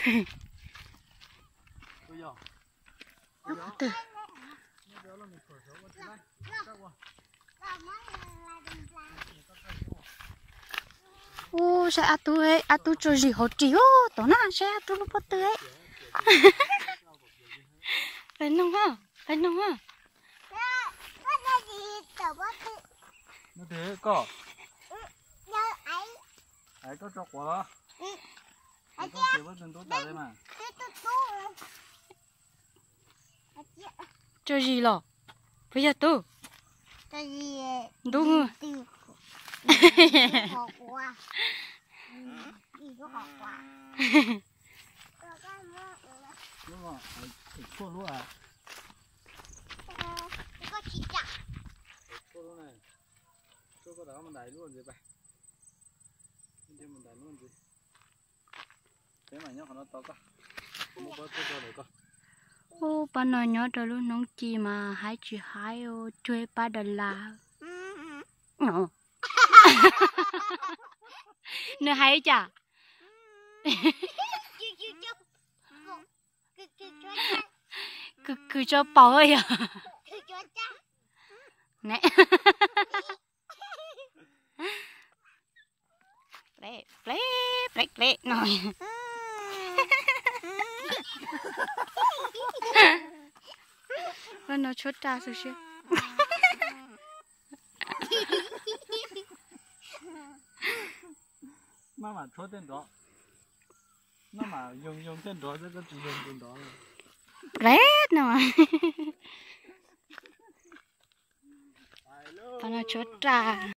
Ub, saib Ab Tub, Ab Tub tso zis hauv ris ub, tom na saib Ab Tub lub pob tw. Peb noog, peb noog. Koj, koj tso quav los? Tso zis los? Puas yog Tub? Ntub. Ub, pab no nyob rau lub hnub ci mas haib tsis haib, cuag pab Dab Las. Nws hais cas? Kws kws tso paus yog. Pleb pleb pleb pleb no. Pab no tshuab raj xwb siab. Maj mam tshuab tej nrov, maj mam yoog yoog tej nrov xwb, koj tsis yoog tus nrov. Pleb no. Pab no tshuab raj.